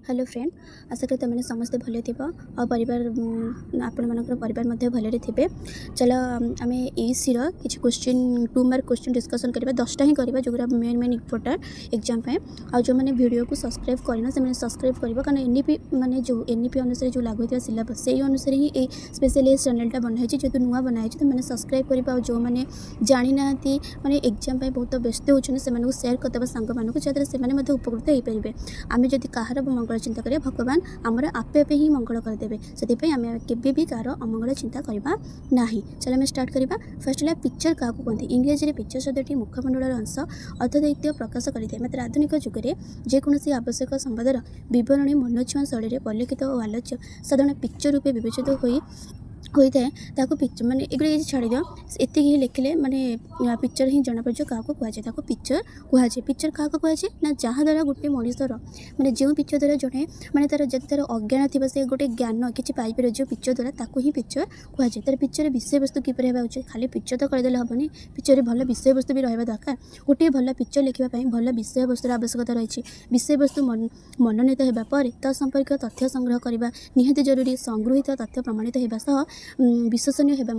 Hello friend, ଆଶା କରେ ତୁମେମାନେ ସମସ୍ତେ ଭଲ ଥିବ ଆଉ ପରିବାର, ଆପଣମାନଙ୍କର ପରିବାର ମଧ୍ୟ ଭଲରେ ଥିବେ। ଚାଲ, ଆମେ ଇସିର କିଛି question, 2 mark question discussion କରିବା। 10ଟା ହିଁ କରିବା, ଯେଉଁଗୁଡ଼ା ମେନ୍ ମେନ୍ ଇମ୍ପୋର୍ଟାଣ୍ଟ ଏକ୍ଜାମ୍ ପାଇଁ। ଆଉ ଯେଉଁମାନେ ଭିଡ଼ିଓକୁ ସବସ୍କ୍ରାଇବ୍ କରିନ, ସେମାନେ ସବସ୍କ୍ରାଇବ୍ କରିବ, କାରଣ ଏନ୍ଇପି ମାନେ ଯେଉଁ ଏନ୍ଇପି ଅନୁସାରେ ଯେଉଁ ଲାଗୁ ହୋଇଥିବା ସିଲାବସ୍, ସେଇ ଅନୁସାରେ ହିଁ ଏଇ ସ୍ପେଶାଲି ଏ ଚ୍ୟାନେଲ୍ଟା ବନା ହେଇଛି। ଯେହେତୁ ନୂଆ ବନା ହେଇଛି, ତୁମେମାନେ ସବସ୍କ୍ରାଇବ୍ କରିବ। ଆଉ ଯେଉଁମାନେ ଜାଣିନାହାନ୍ତି, ମାନେ ଏକ୍ଜାମ୍ ପାଇଁ ବହୁତ ବ୍ୟସ୍ତ ହେଉଛନ୍ତି, ସେମାନଙ୍କୁ ସେୟାର କରିଦେବ ସାଙ୍ଗମାନଙ୍କୁ, ଯାହାଦ୍ୱାରା ସେମାନେ ମଧ୍ୟ ଉପକୃତ ହେଇପାରିବେ। ଆମେ ଯଦି କାହାର ମଙ୍ଗଳ ଚିନ୍ତା କରିବା, ଭଗବାନ ଆମର ଆପେ ଆପେ ହିଁ ମଙ୍ଗଳ କରିଦେବେ। ସେଥିପାଇଁ ଆମେ କେବେ ବି କାହାର ଅମଙ୍ଗଳ ଚିନ୍ତା କରିବା ନାହିଁ। ଚାଲ, ଆମେ ଷ୍ଟାର୍ଟ କରିବା। ଫାର୍ଷ୍ଟ ହେଲା, ପିକ୍ଚର କାହାକୁ କୁହନ୍ତି? ଇଂରାଜୀରେ ପିକ୍ଚର ଶବ୍ଦଟି ମୁଖମଣ୍ଡଳର ଅଂଶ ଅର୍ଥଦାୟିତ୍ୱ ପ୍ରକାଶ କରିଥାଏ। ମାତ୍ର ଆଧୁନିକ ଯୁଗରେ ଯେକୌଣସି ଆବଶ୍ୟକ ସମ୍ବାଦର ବିବରଣୀ ମନଛୁଆଁ ଶୈଳୀରେ ପରିଲିଖିତ ଓ ଆଲୋଚ୍ୟ ସାଧାରଣ ପିକ୍ଚର ରୂପେ ବିବେଚିତ ହୋଇଥାଏ। ତାକୁ ପିକ୍ଚର ମାନେ ଏଗୁଡ଼ା କିଛି ଛାଡ଼ିଦିଅ, ଏତିକି ହିଁ ଲେଖିଲେ ମାନେ ପିକ୍ଚର ହିଁ ଜଣାପଡ଼ିଯିବ କାହାକୁ କୁହାଯାଏ। ତାକୁ ପିକ୍ଚର କୁହାଯାଏ। ପିକ୍ଚର କାହାକୁ କୁହାଯାଏ ନା, ଯାହାଦ୍ୱାରା ଗୋଟେ ମଣିଷର ମାନେ ଯେଉଁ ପିକ୍ଚର ଦ୍ୱାରା ଜଣେ ମାନେ ତା'ର ଯଦି ତା'ର ଅଜ୍ଞାନ ଥିବ, ସେ ଗୋଟେ ଜ୍ଞାନ କିଛି ପାଇପାରିବ ଯେଉଁ ପିକ୍ଚର ଦ୍ୱାରା, ତାକୁ ହିଁ ପିକ୍ଚର କୁହାଯାଏ। ତାର ପିକ୍ଚରରେ ବିଷୟବସ୍ତୁ କିପରି ହେବା ଉଚିତ? ଖାଲି ପିକ୍ଚର ତ କରିଦେଲେ ହେବନି, ପିକ୍ଚରରେ ଭଲ ବିଷୟବସ୍ତୁ ବି ରହିବା ଦରକାର। ଗୋଟିଏ ଭଲ ପିକ୍ଚର ଲେଖିବା ପାଇଁ ଭଲ ବିଷୟବସ୍ତୁର ଆବଶ୍ୟକତା ରହିଛି। ବିଷୟବସ୍ତୁ ମନୋନୀତ ହେବା ପରେ ତା ସମ୍ପର୍କୀୟ ତଥ୍ୟ ସଂଗ୍ରହ କରିବା ନିହାତି ଜରୁରୀ। ସଂଗୃହୀତ ତଥ୍ୟ ପ୍ରମାଣିତ ହେବା ସହ ବିଶ୍ୱାସନୀୟ ହେବା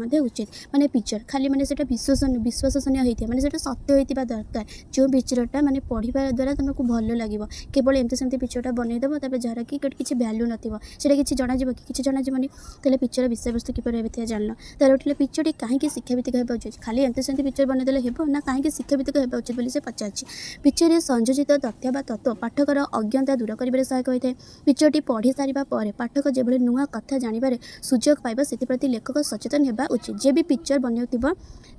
ମଧ୍ୟ ଉଚିତ। ମାନେ ପିକ୍ଚର ଖାଲି ମାନେ ସେଇଟା ବିଶ୍ୱାସନୀୟ ହେଇଥିବ, ମାନେ ସେଇଟା ସତ୍ୟ ହେଇଥିବା ଦରକାର। ଯେଉଁ ପିକ୍ଚରଟା ମାନେ ପଢ଼ିବା ଦ୍ୱାରା ତୁମକୁ ଭଲ ଲାଗିବ। କେବଳ ଏମିତି ସେମିତି ପିକ୍ଚରଟା ବନେଇଦେବ, ତାପରେ ଯାହାର କି ଗୋଟେ କିଛି ଭ୍ୟାଲୁ ନଥିବ, ସେଇଟା କିଛି ଜଣାଯିବ କି? କିଛି ଜଣାଯିବନି। ତାହେଲେ ପିକ୍ଚର ବିଷୟବସ୍ତୁ କିପରି ହେଉଥିବା ଜାଣିଲ। ତାର ଉଠିଲେ, ପିକ୍ଚରଟି କାହିଁକି ଶିକ୍ଷାଭିତ୍ତିକ ହେବା ଉଚିତ? ଖାଲି ଏମିତି ସେମିତି ପିକ୍ଚର ବନେଇଦେଲେ ହେବ ନା, କାହିଁକି ଶିକ୍ଷାଭିତ୍ତିକ ହେବା ଉଚିତ ବୋଲି ସେ ପଚାରିଛି। ପିକ୍ଚରରେ ସଂଯୋଜିତ ତଥ୍ୟ ବା ତତ୍ତ୍ୱ ପାଠକର ଅଜ୍ଞତା ଦୂର କରିବାରେ ସହାୟକ ହୋଇଥାଏ। ପିକ୍ଚରଟି ପଢ଼ି ସାରିବା ପରେ ପାଠକ ଯେଭଳି ନୂଆ କଥା ଜାଣିବାରେ ସୁଯୋଗ ପାଇବ, ସେଥିପ୍ରତି ଲେଖକ ସଚେତନ ହେବା ଉଚିତ। ଯିଏ ବି ପିକ୍ଚର ବନାଉଥିବ,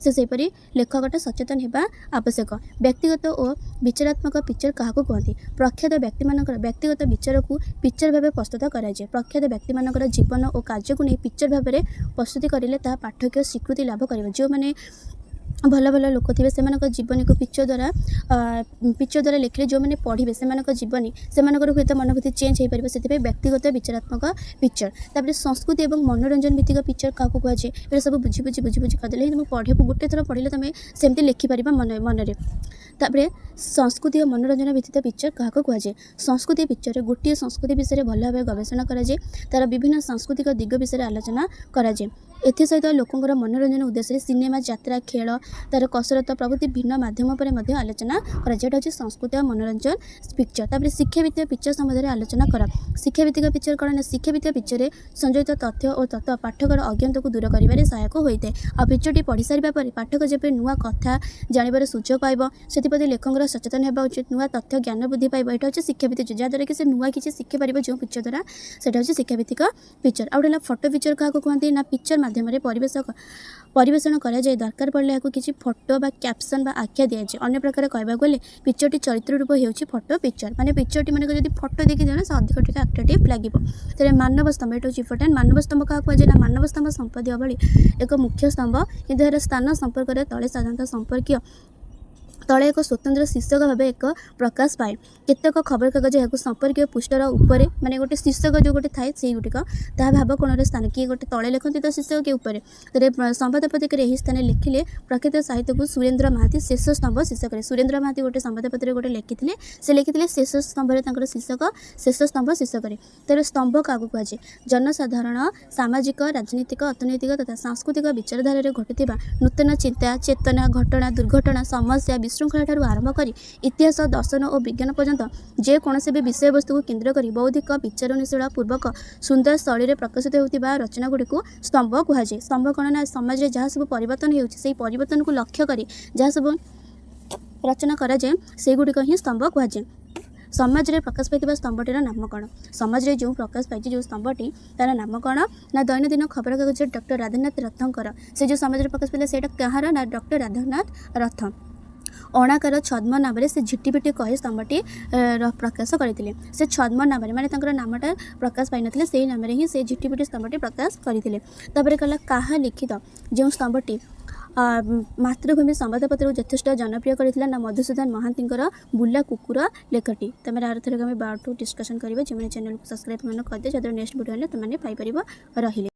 ସେ ସେହିପରି ଲେଖକଟା ସଚେତନ ହେବା ଆବଶ୍ୟକ। ବ୍ୟକ୍ତିଗତ ଓ ବିଚାରାତ୍ମକ ପିକ୍ଚର କାହାକୁ କୁହନ୍ତି? ପ୍ରଖ୍ୟାତ ବ୍ୟକ୍ତିମାନଙ୍କର ବ୍ୟକ୍ତିଗତ ବିଚାରକୁ ପିକ୍ଚର ଭାବେ ପ୍ରସ୍ତୁତ କରାଯାଏ। ପ୍ରଖ୍ୟାତ ବ୍ୟକ୍ତିମାନଙ୍କର ଜୀବନ ଓ କାର୍ଯ୍ୟକୁ ନେଇ ପିକ୍ଚର ଭାବରେ ପ୍ରସ୍ତୁତି କରିଲେ ତାହା ପାଠକୀୟ ସ୍ୱୀକୃତି ଲାଭ କରିବ। ଯେଉଁମାନେ ଭଲ ଭଲ ଲୋକ ଥିବେ, ସେମାନଙ୍କ ଜୀବନୀକୁ ପିକ୍ଚର ଦ୍ୱାରା ଲେଖିଲେ ଯେଉଁମାନେ ପଢ଼ିବେ ସେମାନଙ୍କ ଜୀବନୀ, ସେମାନଙ୍କର ହୁଏତ ମନୋବୃତ୍ତି ଚେଞ୍ଜ ହେଇପାରିବ। ସେଥିପାଇଁ ବ୍ୟକ୍ତିଗତ ବିଚାରାତ୍ମକ ପିକ୍ଚର। ତାପରେ ସଂସ୍କୃତି ଏବଂ ମନୋରଞ୍ଜନ ଭିତ୍ତିକ ପିକ୍ଚର କାହାକୁ କୁହାଯାଏ? ଏଇଟା ସବୁ ବୁଝି ବୁଝି ବୁଝି ବୁଝି କରିଦେଲେ ହିଁ ତୁମକୁ ପଢ଼ିବାକୁ, ଗୋଟେ ଥର ପଢ଼ିଲେ ତୁମେ ସେମିତି ଲେଖିପାରିବ ମନେ ମନରେ। ତାପରେ ସଂସ୍କୃତି ଓ ମନୋରଞ୍ଜନ ଭିତ୍ତିକ ପିକ୍ଚର କାହାକୁ କୁହାଯାଏ? ସଂସ୍କୃତି ପିକ୍ଚରରେ ଗୋଟିଏ ସଂସ୍କୃତି ବିଷୟରେ ଭଲ ଭାବେ ଗବେଷଣା କରାଯାଏ। ତା'ର ବିଭିନ୍ନ ସାଂସ୍କୃତିକ ଦିଗ ବିଷୟରେ ଆଲୋଚନା କରାଯାଏ। ଏଥିସହିତ ଲୋକଙ୍କର ମନୋରଞ୍ଜନ ଉଦ୍ଦେଶ୍ୟରେ ସିନେମା, ଯାତ୍ରା, ଖେଳ, ତା'ର କସରତ ପ୍ରଭୃତି ଭିନ୍ନ ମାଧ୍ୟମ ଉପରେ ମଧ୍ୟ ଆଲୋଚନା କରାଯାଏ। ଏଇଟା ହେଉଛି ସଂସ୍କୃତି ଆଉ ମନୋରଞ୍ଜନ ପିକ୍ଚର। ତାପରେ ଶିକ୍ଷାଭିତ୍ତିକ ପିକ୍ଚର ସମ୍ବନ୍ଧରେ ଆଲୋଚନା କର। ଶିକ୍ଷାଭିତ୍ତିକ ପିକ୍ଚର କ'ଣ ନା, ଶିକ୍ଷାଭିତ୍ତିକ ପିକ୍ଚରରେ ସଂଯୋଜିତ ତଥ୍ୟ ଓ ତତ୍ତ୍ୱ ପାଠକର ଅଜ୍ଞତାକୁ ଦୂର କରିବାରେ ସହାୟକ ହୋଇଥାଏ। ଆଉ ପିକ୍ଚରଟି ପଢ଼ି ସାରିବା ପରେ ପାଠକ ଯେପରି ନୂଆ କଥା ଜାଣିବାର ସୁଯୋଗ ପାଇବ, ସେଥିପ୍ରତି ଲେଖକଙ୍କର ସଚେତନ ହେବା ଉଚିତ। ନୂଆ ତଥ୍ୟ ଜ୍ଞାନ ବୃଦ୍ଧି ପାଇବ। ଏଇଟା ହେଉଛି ଶିକ୍ଷାଭିତ୍ତିକ, ଯାହାଦ୍ୱାରା କି ସେ ନୂଆ କିଛି ଶିଖିପାରିବ ଯେଉଁ ପିକ୍ଚର ଦ୍ୱାରା, ସେଇଟା ହେଉଛି ଶିକ୍ଷାଭିତ୍ତିକ ପିକ୍ଚର। ଆଉ ଗୋଟେ ହେଲା, ଫଟୋ ପିକ୍ଚର କାହାକୁ କୁହନ୍ତି ନା, ପିକ୍ଚର ମାଧ୍ୟମରେ ପରିବେଷଣ କରାଯାଏ। ଦରକାର ପଡ଼ିଲେ ଏହାକୁ କିଛି ଫଟୋ ବା କ୍ୟାପସନ୍ ବା ଆଖ୍ୟା ଦିଆଯାଏ। ଅନ୍ୟ ପ୍ରକାର କହିବାକୁ ଗଲେ ପିକ୍ଚରଟି ଚରିତ୍ର ରୂପ ହେଉଛି ଫଟୋ ପିକ୍ଚର। ମାନେ ପିକ୍ଚରଟି ମାନେ ଯଦି ଫଟୋ ଦେଖିଦେବ ନା, ସେ ଅଧିକ ଟିକେ ଆଟ୍ରାକ୍ଟିଭ୍ ଲାଗିବ। ତେବେ ମାନବ ସ୍ତମ୍ଭ, ଏଇଟା ହେଉଛି ଇମ୍ପୋର୍ଟାଣ୍ଟ। ମାନବ ସ୍ତମ୍ଭ କାହାକୁ କୁହାଯାଏ ନା, ମାନବ ସ୍ତମ୍ଭ ସମ୍ପାଦୀୟ ଭଳି ଏକ ମୁଖ୍ୟ ସ୍ତମ୍ଭ, କିନ୍ତୁ ଏହାର ସ୍ଥାନ ସମ୍ପର୍କରେ ତଳେ ସାଧାରଣତଃ ସମ୍ପର୍କୀୟ ତଳେ ଏକ ସ୍ୱତନ୍ତ୍ର ଶୀର୍ଷକ ଭାବେ ଏକ ପ୍ରକାଶ ପାଏ। କେତେକ ଖବରକାଗଜ ଏହାକୁ ସମ୍ପର୍କୀୟ ପୃଷ୍ଠର ଉପରେ, ମାନେ ଗୋଟେ ଶୀର୍ଷକ ଯେଉଁ ଗୋଟେ ଥାଏ, ସେଇଗୁଡ଼ିକ ତାହା ଭାବ କୋଣରେ ସ୍ଥାନ, କିଏ ଗୋଟେ ତଳେ ଲେଖନ୍ତି ତ ଶୀର୍ଷକ, କିଏ ଉପରେ। ତେବେ ସମ୍ବାଦ ପତ୍ରିକାରେ ଏହି ସ୍ଥାନରେ ଲେଖିଲେ। ପ୍ରଖ୍ୟାତ ସାହିତ୍ୟକୁ ସୁରେନ୍ଦ୍ର ମହାନ୍ତି ଶେଷ ସ୍ତମ୍ଭ ଶୀର୍ଷକରେ, ସୁରେନ୍ଦ୍ର ମହାନ୍ତି ଗୋଟେ ସମ୍ବାଦପତ୍ରରେ ଗୋଟେ ଲେଖିଥିଲେ, ସେ ଲେଖିଥିଲେ ଶେଷ ସ୍ତମ୍ଭରେ, ତାଙ୍କର ଶୀର୍ଷକ ଶେଷ ସ୍ତମ୍ଭ ଶୀର୍ଷକରେ। ତେବେ ସ୍ତମ୍ଭ କାହାକୁ କୁହାଯାଏ? ଜନସାଧାରଣ ସାମାଜିକ, ରାଜନୈତିକ, ଅର୍ଥନୈତିକ ତଥା ସାଂସ୍କୃତିକ ବିଚାରଧାରାରେ ଘଟୁଥିବା ନୂତନ ଚିନ୍ତା, ଚେତନା, ଘଟଣା, ଦୁର୍ଘଟଣା, ସମସ୍ୟା, ବିଶୃଙ୍ଖଳା ଠାରୁ ଆରମ୍ଭ କରି ଇତିହାସ, ଦର୍ଶନ ଓ ବିଜ୍ଞାନ ପର୍ଯ୍ୟନ୍ତ ଯେକୌଣସି ବି ବିଷୟବସ୍ତୁକୁ କେନ୍ଦ୍ର କରି ବୌଦ୍ଧିକ ବିଚାରଣଶୀଳ ପୂର୍ବକ ସୁନ୍ଦର ଶୈଳୀରେ ପ୍ରକାଶିତ ହେଉଥିବା ରଚନାଗୁଡ଼ିକୁ ସ୍ତମ୍ଭ କୁହାଯାଏ। ସ୍ତମ୍ଭ କ'ଣ ନା, ସମାଜରେ ଯାହା ସବୁ ପରିବର୍ତ୍ତନ ହେଉଛି, ସେଇ ପରିବର୍ତ୍ତନକୁ ଲକ୍ଷ୍ୟ କରି ଯାହା ସବୁ ରଚନା କରାଯାଏ, ସେଗୁଡ଼ିକ ହିଁ ସ୍ତମ୍ଭ କୁହାଯାଏ। ସମାଜରେ ପ୍ରକାଶ ପାଇଥିବା ସ୍ତମ୍ଭଟିର ନାମ କ'ଣ? ସମାଜରେ ଯେଉଁ ପ୍ରକାଶ ପାଇଛି ଯେଉଁ ସ୍ତମ୍ଭଟି, ତା'ର ନାମ କ'ଣ ନା, ଦୈନନ୍ଦିନ ଖବରକାଗଜ ଡକ୍ଟର ରାଧାନାଥ ରଥଙ୍କର। ସେ ଯେଉଁ ସମାଜରେ ପ୍ରକାଶ ପାଇଥିଲା, ସେଇଟା କାହାର ନା, ଡକ୍ଟର ରାଧାନାଥ ରଥ। ଅଣାକାର ଛଦ୍ମ ନାମରେ ସେ ଝିଟିପିଟି କହି ସ୍ତମ୍ଭଟି ପ୍ରକାଶ କରିଥିଲେ। ସେ ଛଦ୍ମ ନାମରେ, ମାନେ ତାଙ୍କର ନାମଟା ପ୍ରକାଶ ପାଇନଥିଲେ, ସେଇ ନାମରେ ହିଁ ସେ ଝିଟିପିଟି ସ୍ତମ୍ଭଟି ପ୍ରକାଶ କରିଥିଲେ। ତାପରେ କହିଲା, କାହା ଲିଖିତ ଯେଉଁ ସ୍ତମ୍ଭଟି ମାତୃଭୂମି ସମ୍ବାଦପତ୍ରକୁ ଯଥେଷ୍ଟ ଜନପ୍ରିୟ କରିଥିଲା ନା, ମଧୁସୂଦନ ମହାନ୍ତିଙ୍କର ବୁଲା କୁକୁର ଲେଖଟି। ତାପରେ ଆରଥରକ ଆମେ ବାରଠୁ ଡିସ୍କସନ୍ କରିବା। ଯେଉଁମାନେ ଚ୍ୟାନେଲକୁ ସବସ୍କ୍ରାଇବ୍ କରିଦିଅ, ଯାହାଦ୍ୱାରା ନେକ୍ସଟ ଭିଡ଼ିଓ ହେଲେ ତୁମେ ପାଇପାରିବ। ରହିଲି।